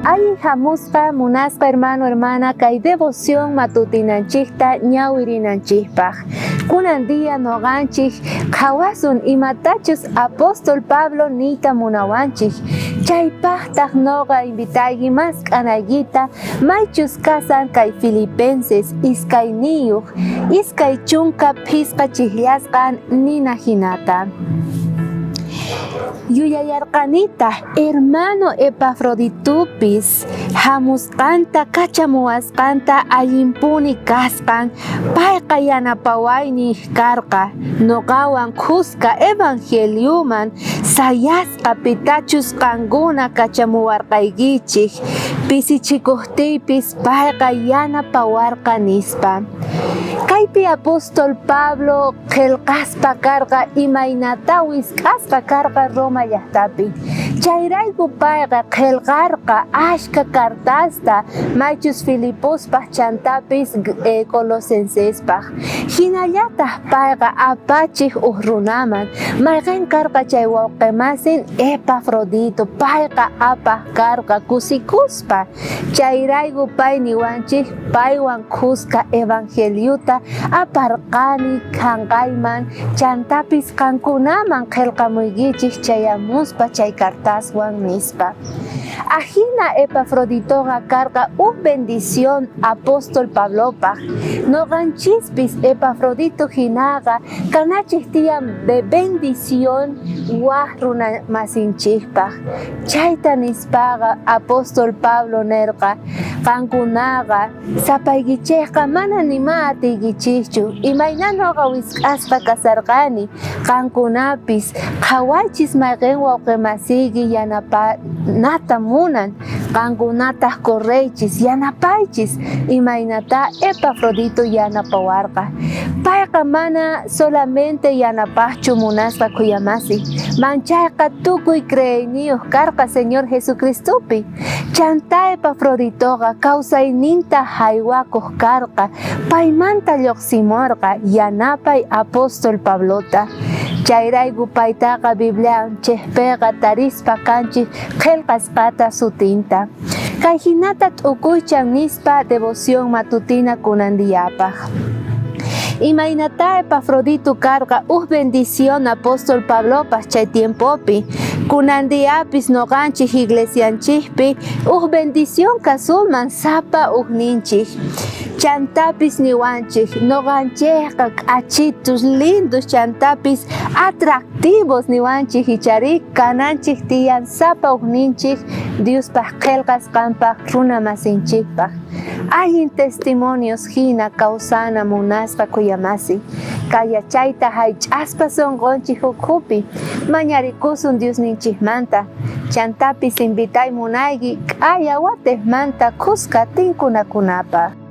Allin hamusqa munasqa hermano hermana kay devoción matutinanchikta ñawirinanchikpaq. Kunan día noqanchik qhawasun imatachus apóstol Pablo niyta munawanchik. Chaypaqtaq noqa invitayki mask'anaykita maychus kasan kay Filipenses iskayniyuq 25 chijllasqan nina hinata. Yuyayarqanitaj hermano Epafroditopis jamusqanta kachamuwasqanta allinpuni kasqan, payqa yanapawayniy karqa noqawan khuska evangelioman sayasqa pitachus qankuna kachamuwarqaykichej, pisichikojtiypis payqa yanapawarqa, nispa. Kaypi apóstol Pablo qhelqaspa karqa imaynatá wisk'asqa karqa Roma llajtapi. Chayrayku payqa qhelqarqa ashkha cartasta maychus Filipospaj chantapis Colosensespaj. Jinallataj payqa apachej uj runaman, mayqen karqa chay wawqemasin Epafrodito, payqa apaj karqa kusikuspa. Chayrayku pay niwanchej paywan khuska evangeliota aparqani khanqayman, chantapis qankunaman qhelqamuykichej chayamuspa chay cartaswan, nispa. Ajina Epafroditoqa karqa uj bendición apóstol Pablopaj. Noqanchispis Epafrodito jinaqa kanachej tiyan bendición waj runamasinchejpaj. Chayta nispaqa apóstol Pablo nerqa, Qankunaqa sapaykichejqa mana nima atiykichejchu, imayna noqa wisk'asqa kasarqani, qankunapis qhawaychis mayqen wawqemasiyki yanapanata munan, qankunataj correychis, yanapaychis, imaynatá Epafrodito yanapawarqa. Payqa mana solamente yanapajchu munasqa khuyamasi, manchayqa tukuy creeyniyoj karqa Señor Jesucristopi. Chantá Epafroditoqa kawsayninta jaywakoj karqa, paymanta llojsimorqa yanapay apóstol Pablota. Chayrayku paytaqa Biblianchejpeqa tarispa kanchej qhelqasqata sutinta. Kay jinata t'ukuychan nispa devoción matutina kunan diapaj. Imaynatá Epafrodito karqa uj bendición apóstol Pablopaj chay tiempopi? Kunan diapis noqanchej iglesianchejpi uj bendición kasunman sapa ujninchej. Chantapis niwanchej noqanchejqa k'achitus, lindos chantapis atractivos niwanchej icharí kananchej tiyan sapa ujninchej Diospaj qhelqasqanpaj runamasinchejpaj. Allin testimonios jina kawsana munasqa khuyamasi. Kay yachayta jaych'aspa sonqonchej ukhupi mañarikusun Diosninchejmanta. Chantapis invitay munayki k'aya watejmanta khuska tinkunakunapaj.